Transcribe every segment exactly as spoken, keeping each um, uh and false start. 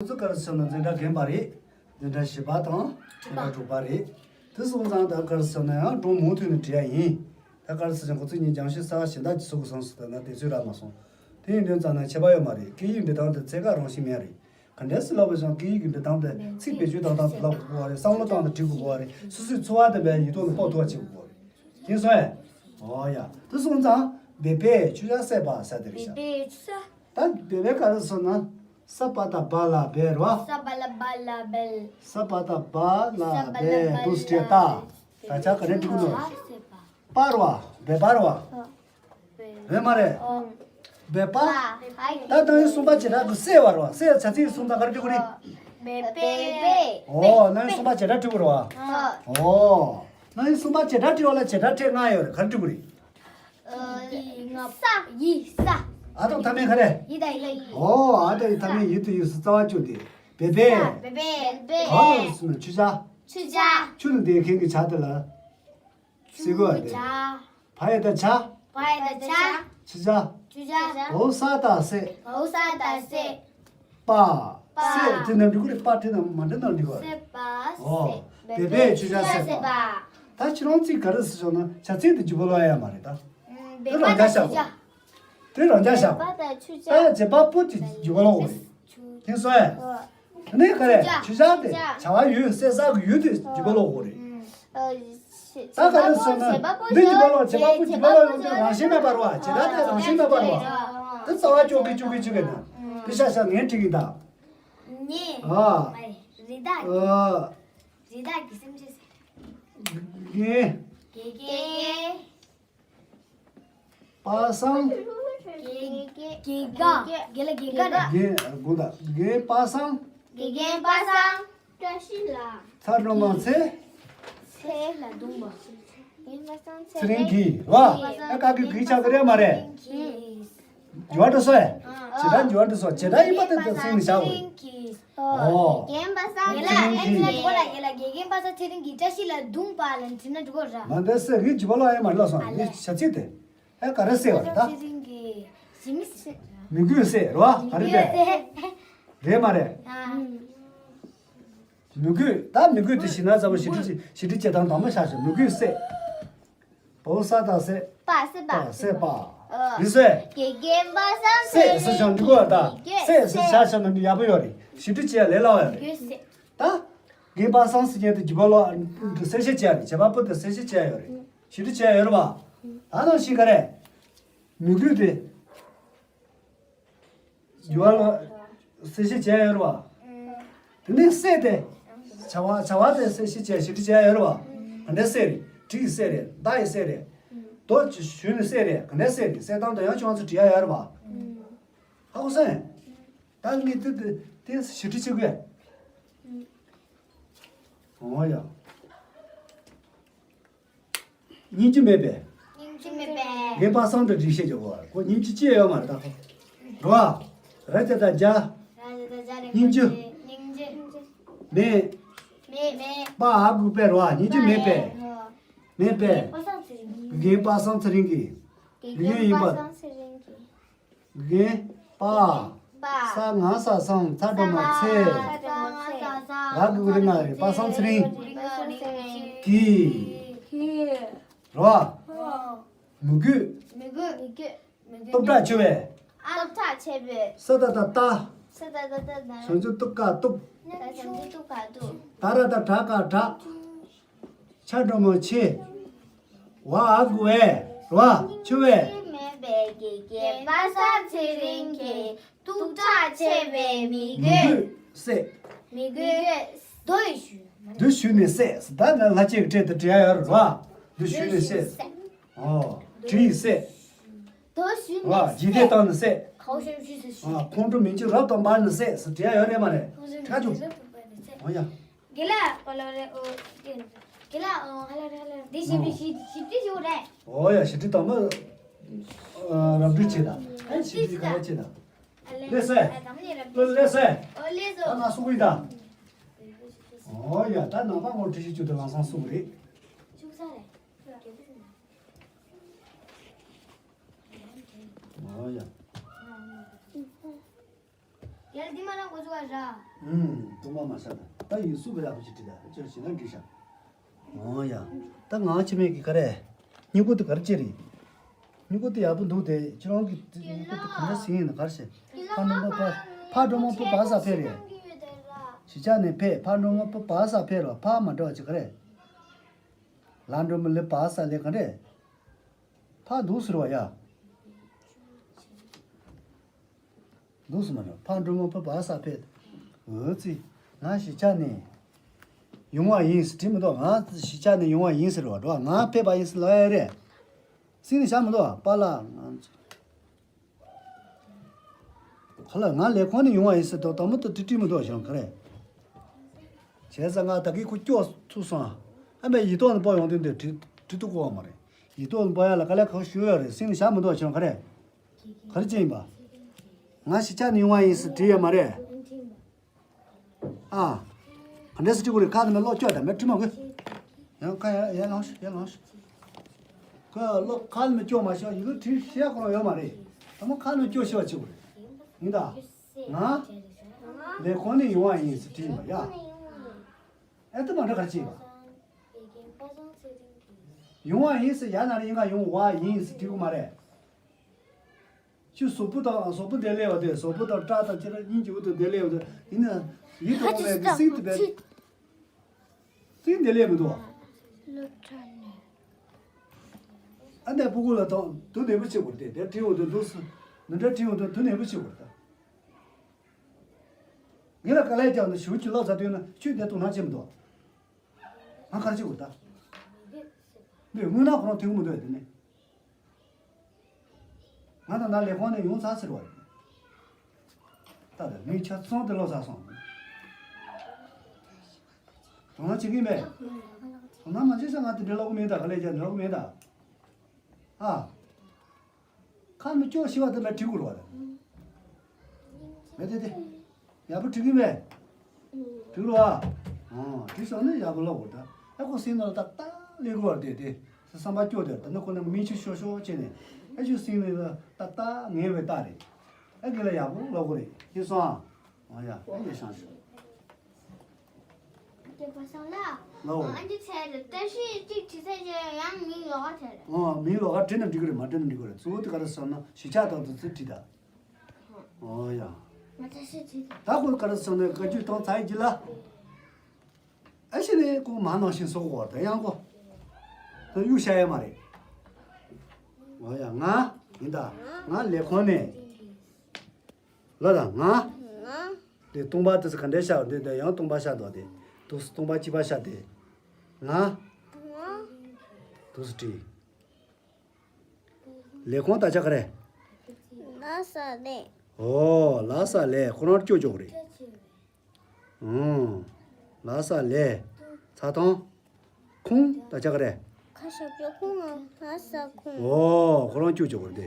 ཁོ་ཚོ་ག་རེ་ཟེར་ན་འཛིན་གྲྭ་རྒན་པ་རེད། འཛིན་གྲྭ་བཞི་པ་དང་འཛིན་གྲྭ་དྲུག་པ་རེད། དེ་སོང་ཙང་ད་ག་རེ་ཟེར་ན་ཡང་སྒྲུང་མུ་མཐུད་ནས་བྲིས་ཡ་ཡིན། ད་ག་རེ་ཟེར་ན་ཁོ་ཚོ་གཉིས་སྦྱང་ཤོས་གསར་པ་གཞན་དག་ཅིག་བཟོ་དགོས་བསམ་སོང་། ད་ན་དུས་ཚོད་རག་མ་སོང་། དེ་ཡིན་དུས་ཙང་ན་ཁྱད་པར་ཡོད་མ་རེད། སྐད་ཡིག་འབྲི་སྟངས་དེ་ཚད་བཀག་རང་བཞིན་མེད་རེད། ག་འདྲས་སེ་ལབ་པ་བཞིན་སྐད་ཡིག་གི་འབྲི་སྟངས་དེ་ཚིག་བེད་སྤྱོད་བཏང་སྟངས་དེ་ལབ་དགོས་པ་རེད། བསམ་བློ་བཏང་སྟངས་འབྲི་དགོས་པ་རེད། སོ་སོའི་འཚོ་བ་དེ་བས་ཡིག་ཐོག་ལ་ཕོག་ཐུབ་པ་བྱེད་དགོས་པ་རེད། མཁྱེན་སོང་ངས། འོ་ཡ། དེ་སོང་ཙང་བེ་བེས་ཆུ་བྱ་བསད་པ་ཟེར་དེ་རེད་ཤག་བེ་བེས་ཆུ་བྱ། ད་བེ་བེ་ག་རེ་ཟེར་ན། ས་པ་བཏགས་སྦ་ལ་བེ་རེད་བ། ས་པ་ལ་བ་ལ་བེལ། ས་པ་བཏགས་སྦ་ལ་བེ། དུ་སྤྲད་ད། ད་ཆ་ག་རེ་འབྲི་གི་འདུག་པ་རེད་བ། བེ་བ་རེད་བ། རེད་མ་རེད། བེ་བ། ད་རྣམ་དབྱེ་གསུམ་པ་བྱེ་བྲག་གི་བསད་པ་རེད་བ། བསད་བྱ་ཚིག་གི་སོང་ཙང་ག་རེ་འབྲི་དགོས་རེད། བེ་བེ། འོ་རྣམ་དབྱེ་གསུམ་པ་བྱེ་བྲག་འབྲི་དགོས་རེད་བ། འོ། རྣམ་དབྱེ་གསུམ་པ་བྱེ་བྲག་འབྲི་བ་ལ་བྱེ་བྲག་ཕྲད་ལྔ་ཡོད་རེད། ག་རེ་འབྲི་དགོས་རེད། ཡི་ས། ཡི་ས། ཨ་དང་མཐའ་མེད་ག་རེ། ཡི་དང་ཡི། འོ་ཨ་དང་ཡི་མཐའ་མེད་ཡི་དང་ཡི་ས་རྩ་བ་བཅུ་དེ། བེ་བེ། བེ་བེ། བེ་བེ། ག་རེ་ཟེར་ན་ཆུ་བྱ། ཆུ་བྱ། ཆུ་ལ་འདས་མཁན་གྱི་བྱ་དེ་ལ། སེ་གོ་ཨ་དེ། བྱ། བ་ཡ་བཏགས་བྱ། ཆུ་བྱ། ཆུ་བྱ། བ་འོག་ས་བཏགས་བསད། བ་འོག་ས་བཏགས་བསད། པ། པ། བསད་དེ་ནང་འགྲིག་གི་རེད། པ་དེ་ནང་མ་འགྲིག་ནང་འགྲིག་གི་རེད། བསད་པ། འོ། བེ་བེས་ཆུ་བྱ་བསད་པ། ད་ཁྱེད་རང་ཚིག་ག་རེ་ཟེར་ཆོག་ན་བྱ་ཚིག་དེ་བརྗེ་པོ་ལོག་ཡ་མ་རེད་ད། དེ་རང་འཇགས་བཞག་དགོས། དེ་རང་འཇགས་བཞག་དགོས། ད་བྱེད་པ་པོ་དེ་བརྗེ་པོ་ལོག་དགོས་རེད། མཁྱེན་སོང་ངས། དེ་ནས་ག་རེ། ཆུ་བྱ་དེ་བྱ་བ་ཡུལ་བསད་ས་གི་ཡུལ་དེ་བརྗེ་པོ་ལོག་དགོས་རེད། ད་ག་རེ་ཟེར་ན། འདི་བརྗེ་པོ་ལོག་བྱེད་པ་པོ་བརྗེ་པོ་ལོག་ཡོང་དུས་རང་བཞིན་མེད་པ་རེད་བ། བྱེད་སྟངས་དེ་རང་བཞིན་མེད་པ་རེད་བ། དེ་རྩ་བ་གཅོག་གི་གཅོག་གི་གཅོག་གི་ན། དེ་ཤ་ཤ་ངས་འགྲིག་གི་ད། ནི། ཨ། རི་དྭགས། ཨ། རི་དྭགས་ཀྱི་སེམས་ཅན་ཟེར། རྒན། དགེ་རྒན། པ་སངས། དགེ་དགེ་དགེ་དགའ། དགེ་ལ་དགེ་དགའ་རེད། རྒན། དགོངས་དག་རྒན་པ་སངས། དགེ་རྒན་པ་སངས། བཀྲ་ཤིས་ལ། ཚ་སྒྲོལ་མ་ཚེ། ཚེ་ལ་གདུང་བ། རྒན་པ་སངས་ཚེ་ཚེ་རིང་གིས་བ། ཨ་ཀ་གི་གི་ཆགས་ཀྱི་རེད་མ་རེད། གིས། འགྱུར་བ་འགྲོ་སོང་ཨེ། བྱེད་སྒྲ་འགྱུར་བ་འགྲོ་སོང་། བྱེད་སྒྲ་ཡིན་པ་དེ་ཚོ་ཚིག་ནི་བཞག་དགོས། ཨོ། རྒན་པ་སངས་ཡེ་ལ་ཚེ་རིང་གིས། ཡེ་ལ་ཡེ་ལ་དགེ་རྒན་པ་སངས་ཚེ་རིང་གིས་བཀྲ་ཤིས་ལ་གདུང་བ་ལ་འབྲི་ན་འགྲིག་གོ་ར། མ་འདས་སེ་གི་བྱིས་པ་ལ་ཡང་མ་ལ་སོང་། ཨ་ལེ། ཡེ་བྱ་ཚིག་དེ། ཨེ་ག་རེ་སེ་བ་རེད་ད། ཚེ་རིང་གིས་ཞི་མི་སེ། མི་དགོས་སེ་རོ། ག་རེ་མི་དགོས་རེད། སེ། རེད་མ་རེད། ཨ། མི་དགོས། ད་མི་དགོས་དེ་ཞི་ན་ཚ་བོ་ཞི་ཁྲི་ཞི་ཁྲི་བྱེད་སྟངས་དང་མ་བཞག་ཞིག་མི་དགོས་སེ། བ་འོག་ས་བཏགས་བསད། པ་བསད་པ། པ་བསད་པ། ཨ། རེད་སོ། དགེ་རྒན་པ་སངས་སེ་ཟེར་ཞིང་འདི་གོ་ད། སེ་ཟེར་བྱ་བྱ་ན་འདི་ཡག་པོ་ཡོད་རེད། ཞི་ཁྲི་བྱས་ལས་སླ་བ་ཡོད་རེད། དགོས་སེ། ད། རྒན་པ་སངས་ཟེར་མཁན་དེ་བྱིས་པ་ལ་གསལ་བཤད་བྱས་རེད། བྱེད་པ་པོ་དེ་གསལ་བཤད་བྱས་ཡོད་རེད། ཞི་ཁྲི་བྱས་ཡོད་རེད་པ། ད་ནང་བཞིན་ག་རེ། མི་དགོས་དེ། འགྱུར་བ་ལ། གསལ་བཤད་བྱས་ཡོད་རེད་པ། དེ་ནས་སེ་དེ། བྱ་བ་བྱ་བ་དེ་གསལ་བཤད་བྱས་ཞི་ཁྲི་བྱས་ཡོད་རེད་པ། ག་འདྲ་སེ་རེད། གྲི་ཡི་སེ་རེད། མདའ་ཡི་སེ་རེད། རྡོ་གཞུས་ནས་སེ་རེད། ག་འདྲ་སེ་རེད། སེ་སྟངས་དང་ཡང་ཅུང་ཙམ་བྲིས་ཡ་ཡོད་རེད་པ། ཧ་གོ་སོང་ངས། ད་ངས་དེ་དེ་དེ་ཞི་ཁྲི་བྱེད་དགོས། འོ་ཡ། སྙིང་རྗེ་མེད་པས། སྙིང་རྗེ་མེད་པས། རྒན་པ་སངས་དང་སྒྲིག་བཤད་ཀྱི་གོ་བ་གོ། སྙིང་རྗེ་ཅི་ཡང་ཡོད་མ་རེད་ད་ཁོ། རོ། ར་ཅ་བཏགས་རྒྱ། ར་ཅ་བཏགས་རྒྱ་རེད། སྙིང་རྗེ། སྙིང་རྗེ། མེད། མེད། མེད། པ་འ་གུ་པས་རོ། སྙིང་རྗེ་མེད་པས། མེད་པས། རྒན་པ་སངས་ཚེ་རིང་གིས། རྒན་པ་སངས་ཚེ་རིང་གིས། དགེ་རྒན་ཡིན་པ། རྒན་པ། པ། ས་ང་ས་སངས་ཚ་སྒྲོལ་མ་ཚེ། ཚ་སྒྲོལ་མ་ཚེ། ར་གི་གུ་རི་ང་རེད། པ་སངས་ཚེ་རིང་། གིས། རོ། མི་དགོས། མི་དགོས། མི་དགོས། མི་དགོས། སྟོབས་དྲག་ཆེ་བས། སྟོབས་དྲག་ཆེ་བས། ས་ད་བཏགས་སྟ། ས་ད་བཏགས་སྟ། བྱང་ཆུབ་ཏུ་ཀ་ཏུབ། བྱང་ཆུབ་ཏུ་ཀ་ཏུབ། ད་ར་བཏགས་དྲ་ག་དྲག། ཆ་སྒྲོལ་མ་ཆེ། བ་འ་གུ་བས། རོ། ཆེ་བས། མེད་པའི་དགེ་རྒན་པ་སངས་ཚེ་རིང་གིས་སྟོབས་དྲག་ཆེ་བས་མི་དགོས། མི་དགོས་སེ། མི་དགོས། མདོ་ཡི་ཞུ། མདོ་ཞུས་ནས་སེ། ད་ནི་ལྷ་ཆས་ཀྱི་སྒྲས་དེ་བྲིས་ཡ་ཡོད་རེད་བ། མདོ་ཞུས་ནས་སེ། ཨོ། བྲིས་སེ། མདོ་ཞུས་ནས་སེ། ཨ། འཇིག་རྟེན་སྟེང་ནས་སེ། ཁོང་ཁྲོ་མི་འཇིགས་རབ་དང་བར་ནས་སེ་ཟེར་བྲིས་ཡ་ཡོད་རེད་མ་རེད། ཁྲ་ཆུ། ཨོ་ཡ། དགེ་ལགས་ག་ལ་རེད། ཨོ། དགེ་ལགས། ཨོ། ཧ་ལ་རེད། ཧ་ལ་རེད། འདི་ཞིབ་འབྲི་ཞིབ་ཞིབ་འབྲི་ཞུ་རེད། ཨོ་ཡ། ཞིབ་འབྲི་དང་པོ། ཨ། རབ་འབྲི་བྱེད་དང་། ཨ། ཞིབ་འབྲི་ག་རེ་བྱེད་དང་། ལེ་སེ། ལོ་ལེ་སེ། ཨོ་ལེ་སོ། ད་ང་སུ་གུ་ཡིན་ད། ཨོ་ཡ། ད་ནང་པ་ངོ་འདྲི་ཞིག་བཅུག་དང་ལམ་སང་སུ་གུ་རེད། ཨོ་ཡ། ཡར་འདི་མ་རང་འགོ་ཚུགས་པ་ར། ཨུམ། གཏོང་བ་མ་ཤ་ད། ད་ཡིན་སུ་གི་ཡག་པོ་ཅིག་བྲིས་ད་ཅོ་ཞེ་ན་འགྲིག་ཤག་འོ་ཡ། ད་ང་ཆི་མེད་གི་ག་རེ། སྨྱུ་གུ་དེ་ག་རེ་ཅི་རེད། སྨྱུ་གུ་དེ་ཡག་པོ་འདུག་དེ་ཁྱེད་རང་གི་སྨྱུ་གུ་དེ་ག་འདྲ་ཟིན་ཡིན་ན་ག་རེ་བྱེད། ཕ་འགྲོ་མ་ཕ་ཕ་འགྲོ་མ་ཕ་བ་ས་ཕེ་རེད། གཞིས་ཆགས་ནས་ཕེ་ཕ་འགྲོ་མ་ཕ་བ་ས་ཕེ་རོ་ཕ་མ་འགྲོ་བ་ཅི་ག་རེ། ལ་འགྲོ་མ་ལེ་བ་ས་ལེ་ག་རེ། ཕ་འདུག་ཟེར་བ་ཡ། འདུག་སེ་མ་རེད། ཕ་འགྲོ་མ་ཕ་བ་ས་ཕེ། འོ་ཙི། ང་གཞིས་ཆགས་ནས་ཡོང་བ་ཡིན་ཟེར་བྲིས་མི་འདུག་ང་གཞིས་ཆགས་ནས་ཡོང་བ་ཡིན་ཟེར་བ་འགྲོ་ང་ཕེ་བ་ཡིན་ཟེར་ལབ་ཡ་རེད། སེམས་ནས་བཞག་མི་འདུག་པཱ་ལགས་ང་ཚོ། ཁ་ལ་ང་ལས་ཁུངས་ནས་ཡོང་བ་ཡིན་ཟེར་དོ་དམ་དུ་དེ་བྲིས་མི་འདུག་ཞང་ག་རེད། བྱས་ཙང་ང་ད་གིན་ཁོ་སྐྱོ་ཐུག་སོང་ཨ། ཨ་མས་ཡིག་ཐོག་ནས་པོ་ཡོང་དུས་འདི་བྲིས་བྲིས་ཐུབ་ཀྱི་ཡོད་མ་རེད། ཡིག་ཐོག་ནས་པོ་ཡ་ལ་དཀའ་ལས་ཁག་ཞུ་ཡོད་རེད་སེམས་ནས་བཞག་མི་འདུག་ཞང་ག་རེད། ག་རེ་བྱས་ཡིན་པ། ང་གཞིས་ཆགས་ནས་ཡོང་བ་ཡིན་ཟེར་བྲིས་ཡོད་མ་རེད། ཨ། ག་འདྲས་སེ་བྲིས་དགོས་རེད་ཁ་ནས་མེད་ལོག་སྐྱོ་དང་མེད་བྲིས་མ་དགོས། ཡང་ཁ་ཡར་ཡར་ལངས་ཤོག་ཡར་ལངས་ཤོག་ཁོས་ལོག་ཁ་ནས་མེད་སྐྱོ་མ་ཤོག་ཡིན་ལུགས་བྲིས་ཤེས་ཁོ་རང་ཡོད་མ་རེད། དང་པོ་ཁ་ནས་སྐྱོ་ཤེས་པ་བྱེད་དགོས་རེད། ཡིན་ད། ང་། ལས་ཁུངས་ནས་ཡོང་བ་ཡིན་ཟེར་བྲིས་ཡིན་པ་ཡ། ཨེ་ད་མ་འདྲ་ག་ཅིག་ཡིན་པ། ཡོང་བ་ཡིན་ཟེར་ཡ་ན་རེ་ཡིན་ག་ཡོང་བ་ཡིན་ཟེར་བྲིས་དགོས་མ་རེད། ཁྱོད་ཟོག་པོ་དང་ཟོག་པོ་འདི་སླེབས་པ་དེ་ཟོག་པོ་དང་སྐྲ་དང་ཅི་ར་སྙིང་རྗེ་པོ་དང་འདི་སླེབས་པ་དེ་ཡིན་ན་ཡིད་དུ་འོང་བའི་གི་སེང་དེ་བས་སེང་འདི་སླེབས་མི་འདུག་ཨ་འདས་ཕྲུ་གུ་ལ་དང་དུ་ནས་པོ་བྱེད་དགོས་ཏེ་དེ་བྲིས་འོང་དུ་འདུག་སུ་འདི་འདྲ་བྲིས་འོང་དུ་དུ་ནས་པོ་བྱེད་དགོས་ད། ངས་ལ་དཀའ་ལས་ཀྱང་ནི་ཞུ་གྱི་ལོག་ཚ་དུས་ན་ཁྱོད་འདི་དུ་ན་བྱེད་མི་འདུག་ང་ག་རེ་བྱེད་དགོས་ད། འདི་དངོས་གནས་ཁོ་རང་ཐུག་མི་འདུག་དེ་ནས། ང་དང་ན་ལས་ཁུངས་ནས་ཡོང་ཚར་ཟེར་བ་རེད། ད་ལྟ་མི་ཆ་ཚང་དེ་ལོག་ཚར་སོང་། དོ་སྣང་བྱེད་ཀྱི་མེད། དོ་སྣང་མ་བྱེད་ས་ང་དེ་འདྲ་ལོག་མེད་ད་ག་ལས་ཀྱང་འདྲ་ལོག་མེད་ད། ཨ། ཁ་མི་སྐྱོ་ཤི་བ་དེ་འདྲ་བྲིས་དགོས་རེད་བ། མེད་དེ་དེ། ཡག་པོ་བྲིས་ཀྱི་མེད། བྲིས་རོགས་ཨ། ཨང་། བྲིས་སོང་ན་ཡག་པོ་ལོག་དགོས་ད། ཨ་ཁོ་སེམས་ནང་ལ་ཏག་ཏག་ལས་དགོས་བར་དེ་དེ། བསམ་པ་སྐྱོ་དེ་ད་ནི་ཁོ་ན་མི་ཆུ་ཤོ་ཤོ་བྱས་ནས། ཨ་ཆུ་སེམས་ནང་ལ་ཏག་ཏག་ངེས་པའི་རྟགས་རེད། ཨ་དགེ་ལ་ཡག་པོ་ལོག་དགོས་རེད་ཤེས་སོང་ཨ། ཨང་ཡ་ཨ་ཡ་ཤང་ཤོ། རྒྱལ་པོ་སང་ལ། ལའོ། ཨ་འདི་ཚད་རེད་བཀྲ་ཤིས་གཅིག་བྲིས་ཚད་ཀྱི་ཡང་མིང་ལོགས་ཀ་ཚད་རེད། ཨང་མིང་ལོགས་ཀ་བྲིས་ན་འགྲིག་གི་རེད་མ་བྲིས་ན་འགྲིག་གི་རེད་གཙོ་བོ་དེ་ག་རེ་ཟེར་ན་གཞིས་ཆགས་དང་དུ་ཚིག་བྲིས་ད། ཨོ་ཡ། ང་བཀྲ་ཤིས་བྲིས་ད། ད་ཁོ་ག་རེ་ཟེར་ན་བཀའ་བརྒྱུད་གཏོང་ཚར་ཡི་ལ། ཨ་ཤི་ནས་ཁོ་མ་ནང་བཞིན་བཟོ་དགོས་པ་དང་ཡང་ཁོ། ད་གཡུག་བཤའ་ཡ་མ་རེད། ཨོ་ཡ་ང་ཡིན་ད་ང་ལས་ཁུངས་ནས། ལ་དང་ང་། ང་། དེ་སྟོང་པ་དེ་ཚོ་ག་འདྲས་བཤད་འདི་དེ་ཡང་སྟོང་པ་བཤད་འདུག་དེ། དུ་སྟོང་པ་གཅིག་པ་བཤད་དེ། ང་། ང་། དུ་སུ་བྲིས། ལས་ཁུངས་ད་ཆ་ག་རེ། ལ་ས་ལས། ཨོ་ལ་ས་ལས་ཁོ་རང་སྐྱོ་སྐྱོ་རེད། ཨང་། ལ་ས་ལས། ཚ་ཐང་། ཁུང་ད་ཆ་ག་རེ། ཁ་ཤ་ཅོ་ཁུང་ང་ལ་ས་ཁུང་། ཨོ་ཁོ་རང་སྐྱོ་སྐྱོ་རེད་དེ།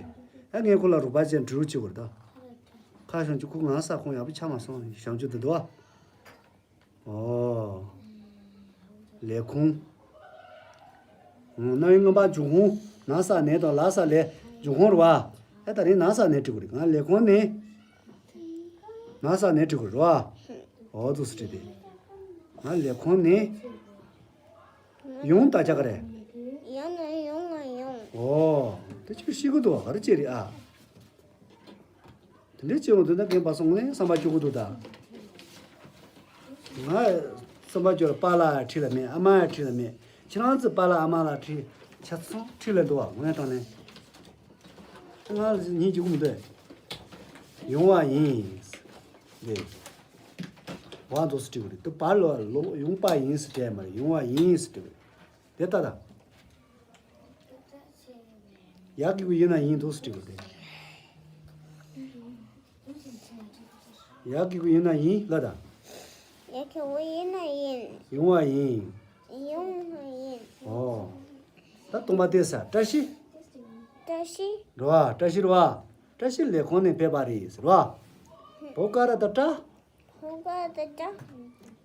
ཨ་ངས་ཁོ་ལ་རུ་པ་ཅན་འབྲི་རུ་བྱེད་དགོས་རེད་ད། ཁ་ཤང་ཅུ་ཁུ་ང་ས་ཁོང་ཡག་པོ་ཆགས་མ་སོང་ཞང་ཅུ་དེ་འདུག་ཨ། ཨོ། ལས་ཁུངས། ཨང་། རྣམ་དབྱེ་མངོན་པ་འབྱུང་ཁུངས་ན་ས་ནས་དང་ལ་ས་ལས་འབྱུང་ཁུངས་རེད་བ། ཨེ་ད་རིང་ན་ས་ནས་བྲིས་དགོས་རེད་ང་ལས་ཁུངས་ནས། ན་ས་ནས་བྲིས་དགོས་རེད་བ། ཨོ་ཙུ་སི་བྲིས་ཏེ། ང་ལས་ཁུངས་ནས། ཡོང་ད་ཆ་ག་རེ། ཡང་ན་ཡོང་ང་ཡོང་། ཨོ། དེ་ཅིག་ཤི་གི་འདུག་ག་རེ་བྱེད་རེད་ཨ། དེ་འདྲའི་སྐྱེ་བོ་འདི་ན་རྒན་པ་སོང་ནས་བསམ་པ་སྐྱོ་གི་འདུག་ད། ང་བསམ་པ་སྐྱོ་ལ་པཱ་ལགས་ཁྲིད་ལ་མེད་ཨ་མ་ཁྲིད་ལ་མེད་ཁྱེད་རང་ཚོ་པཱ་ལགས་ཨ་མ་ལགས་ཁྲིད་ཆ་ཚང་ཁྲིད་ལ་འདུག་བ་ངོ་ནས་དང་ནས། ང་ཉིན་གཅིག་གུམ་འདི་ཡོང་བ་ཡིན། འདི་བ་འདུག་སེ་བྲིས་པ་རེད་དུ་བར་ལ་ལོ་ཡོང་པ་ཡིན་ཟེར་བྲིས་མ་རེད་ཡོང་བ་ཡིན་ཟེར་བྲིས་པ་རེད་དེ་ལྟ་ད། ཡག་གི་གུ་ཡིན་ན་ཡིན་འདུག་སེ་བྲིས་པ་རེད། ཡག་གི་གུ་ཡིན་ན་ཡིན་ལ་ད། ཡག་གི་གུ་ཡིན་ན་ཡིན། ཡོང་བ་ཡིན། ཡོང་བ་ཡིན། ཨོ། ད་སྟོང་པ་སྟེ་ས་བཀྲ་ཤིས། བཀྲ་ཤིས། རེད་བ་བཀྲ་ཤིས་རེད་བ། བཀྲ་ཤིས་ལས་ཁུངས་ནས་ཕེབས་པ་རེད་ཟེར་བ། བོ་ཀ་ར་ད་བཀྲ། བོ་ཀ་ར་ད་བཀྲ།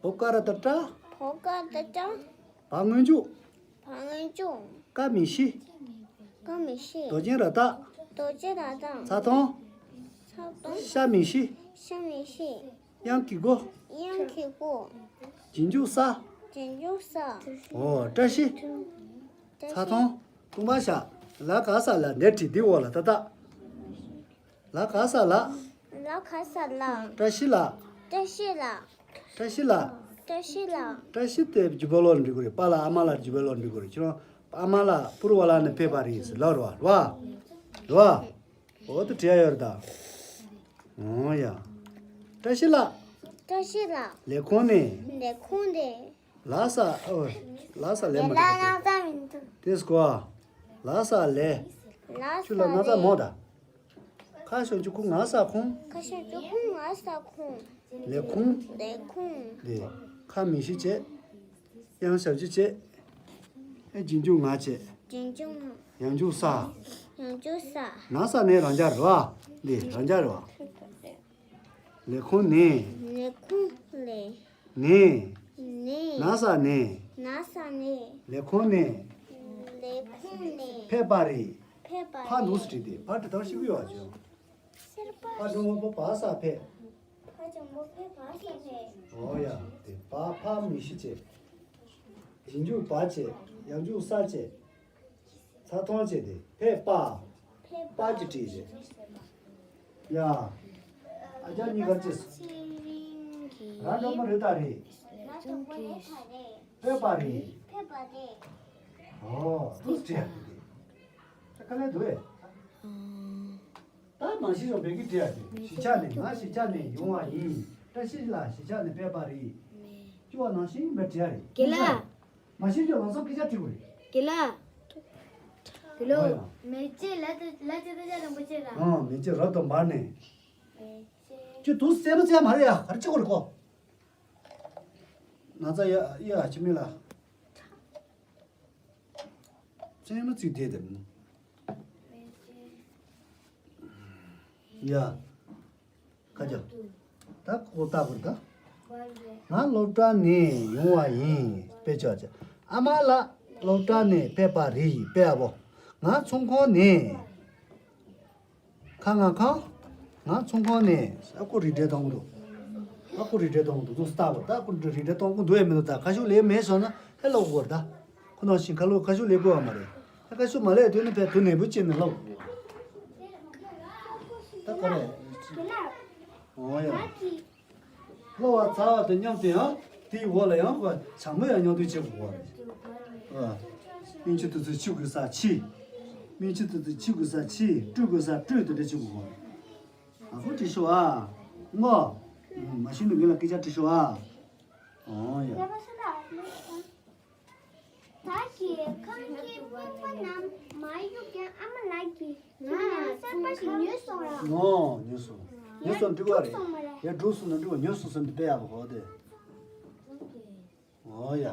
བོ་ཀ་ར་ད་བཀྲ། བོ་ཀ་ར་ད་བཀྲ། བ་སྔོན་འཇུག་བ་སྔོན་འཇུག་ཀ་མིང་གཞི། ཀ་མིང་གཞི། རྡོ་རྗེ་ར་བཏགས། རྡོ་རྗེ་ར་བཏགས། ཚ་གདུང་། ཚ་གདུང་། ཤ་མིང་གཞི། ཤ་མི་ཤེས། གཡང་གི་མགོ། གཡང་གི་མགོ། རྗེས་འཇུག་ས། རྗེས་འཇུག་ས། འོ། བཀྲ་ཤིས། བཀྲ་ཤིས། ཚ་གདུང་། ལྟུང་བ་བཞག་ལ་ག་ས་ལ་འདས་བྲིས་འདི་འོག་ལ་ཏག་ཏག་ལ་ག་ས་ལ། ལ་ག་ས་ལ། བཀྲ་ཤིས་ལ། བཀྲ་ཤིས་ལ། བཀྲ་ཤིས་ལ། བཀྲ་ཤིས་ལ། བཀྲ་ཤིས་དེ་བརྗོད་པ་ལོག་འབྲི་དགོས་རེད། པ་ལ་ཨ་མ་ལ་བརྗོད་པ་ལོག་འབྲི་དགོས་རེད། ཁྱེད་རང་ཨ་མ་ལགས་པུར་བ་ལ་ནས་ཕེབས་པ་རེད་ཟེར་ལབ་རེད་བ། རེད་བ། འོ་དེ་བྲིས་ཡ་ཡོད་རེད་ད། འོ་ཡ། བཀྲ་ཤིས་ལགས། བཀྲ་ཤིས་ལགས། ལས་ཁུངས་ནས། ལས་ཁུངས་ནས། ལ་ས། ཨོ། ལ་ས་ལས་མ་ལ་འགྲིག་པ་ལ་ས་མི་འདུག་དེ་སྐོར། ལ་ས་ལས། ལ་ས་ཁྱོད་ལ་ན་ཚ་ལས། མོ་ད། ཁ་ཤོ་ཅུ་ཁུ་ང་ས་ཁུང་། ཁ་ཤོ་ཅུ་ཁུ་ང་ས་ཁུང་། ལས་ཁུངས། ལས་ཁུངས། དེ། ཁ་མི་ཤི་བྱས། གཡང་ཞབས་ཀྱུ་བྱས། ཨེ་རྗེས་འཇུག་ང་བྱས། རྗེས་འཇུག་ང་། ཡང་འཇུག་ས། ཡང་འཇུག་ས། ན་ས་ནས་རང་འཇགས་རེད་བ། འདི་རང་འཇགས་རེད་བ། ལས་ཁུངས་ནས། ལས་ཁུངས་ལས། ནས། ནས། ན་ས་ནས། ན་ས་ནས། ལས་ཁུངས་ནས། ལས་ཁུངས་ནས། ཕེབས་པ་རེད། ཕེབས་པ་རེད། ཕ་འདུག་སེ་བྲིས་ཏེ་ཕ་འབྲི་སྟངས་ཤེས་ཀྱི་ཡོད་ཅེས། ཕ་འགྲེང་བུ་པ་བ་ས་ཕེབས། ཕ་འགྲེང་བུ་ཕེ་བ་ས་ཕེབས། འོ་ཡ། དེ་བ་ཕ་མི་ཤི་བྱས། རྗེས་འཇུག་བ་བྱས། ཡང་འཇུག་ས་བྱས། ཚ་གདུང་བྱས་ཏེ་ཕེབས་པ། ཕེབས་པ། པ་གི་བྲིས་བྱས། ཡ། ཨ་ཅག་གཉིས་ཀ་ཅི་སོང་། ར་འགྲེང་བུ་རི་ད་རེད། ར་འགྲེང་བུ་རི་ད་རེད། ཕེབས་པ་རེད། ཕེབས་པ་རེད། འོ་འདུག་སེ་བྲིས་ཡ་དེ་དེ། ཁ་ལས་འདུག་ཨེ། ད་མ་གཞི་རང་བོད་སྐད་བྲིས་ཡ་དེ། གཞིས་ཆགས་ནས། ང་གཞིས་ཆགས་ནས་ཡོང་བ་ཡིན། བཀྲ་ཤིས་ལགས་གཞིས་ཆགས་ནས་ཕེབས་པ་རེད། སྐྱུར་བ་ནང་བཞིན་མར་བྲིས་ཡ་རེད། རྒན་ལགས། མ་གཞི་རང་ལང་ཚོ་སྐད་ཆ་དྲི་དགོས་རེད། རྒན་ལགས། རྒན་ལགས། འོ་ཡ། མེ་ལྕེ་ལ་ལ་ལྕེ་ད་ལྕགས་དང་པོ་ལྕེ་ར། ཨང་། མེ་ལྕེ་རབ་ཏུ་འབར་ནས། ཁྱོད་དུ་སེམས་བཙལ་མ་རེད་ཡ། ག་རེ་བྱེད་དགོས་རེད་གོ། ན་ཚ་ཡ་ཡ་ཅི་མི་ལ། སེམས་བཙལ་དེ་དེ། ཡ། ཁ་ཅོ། ད་ཁོ་ལྟ་བུར་ད། ང་སློབ་གྲྭ་ནས་ཡོང་བ་ཡིན། དཔེ་ཆ་ཅི། ཨ་མ་ལགས་སློབ་གྲྭ་ནས་ཕེབས་པ་རེད། དཔེ་ཨ་བོ། ང་ཚོང་ཁང་ནས། ཁ་ང་ཁ། ང་ཚོང་ཁང་ནས། ཨ་ཁུ་རིགས་འགྲེ་གཏོང་གི་འདུག་ཨ་ཁུ་རིགས་འགྲེ་གཏོང་གི་འདུག་ད་ཁུ་རིགས་འགྲེ་གཏོང་གི་འདུག་ཨེ་མི་འདུག་ད་ཁ་ཤུགས་ལས་མེད་སོང་ན་ཧེ་ལོག་དགོས་རེད་ད། ཁོ་ནང་བཞིན་ཁ་ལོ་ཁ་ཤུགས་ལས་དགོས་བ་མ་རེད། ད་ཁ་ཤུགས་མ་ལས་དུས་ནི་བས་དུ་ནས་བུ་ཅན་ནས་ལོག་དགོས། ད་ཁོ་རེད། འོ་ཡ། གློ་བ་ཚ་བ་དང་མཉམ་དུ་ཡང་དེའི་འོག་ལ་ཡང་ཁོ་བྱ་མོ་ཡང་མཉམ་དུ་བྱེད་དགོས་པ་རེད། ཨ། སྨིན་ཆུ་དུས་ཚོད་ཆུ་དགོས་ས་ཆི། སྨིན་ཆུ་དུས་ཚོད་ཆུ་དགོས་ས་ཆི། སྤྲོད་དགོས་ས་སྤྲོད། དེ་འདྲ་བྱེད་དགོས་པ་རེད། ཨ་ཁུ་བྲིས་ཤོག་ཨ། ངོ་། མ་ཤེས་ན་ངེད་ལ་སྐད་ཆ་དྲིས་ཤོག་ཨ། འོ་ཡ། ད་གི་ཁང་གི་རྨིག་པ་རྣམས་མ་གཡུག་ཀྱང་ཨ་མ་ལགས་ཀྱིས་ཁྱིམ་ནང་གསར་པ་ཞིག་ཉོས་སོང་ར། ཨོ། ཉོས་སོང་། ཉོས་སོང་འགྲིག་པ་རེད། ཡ་འགྲོ་སོང་ན་འགྲིག་པ། ཉོས་སོང་ཟེར་འདི་དཔེ་ཡག་པོ་གོ་དེ། ཨོ་ཡ།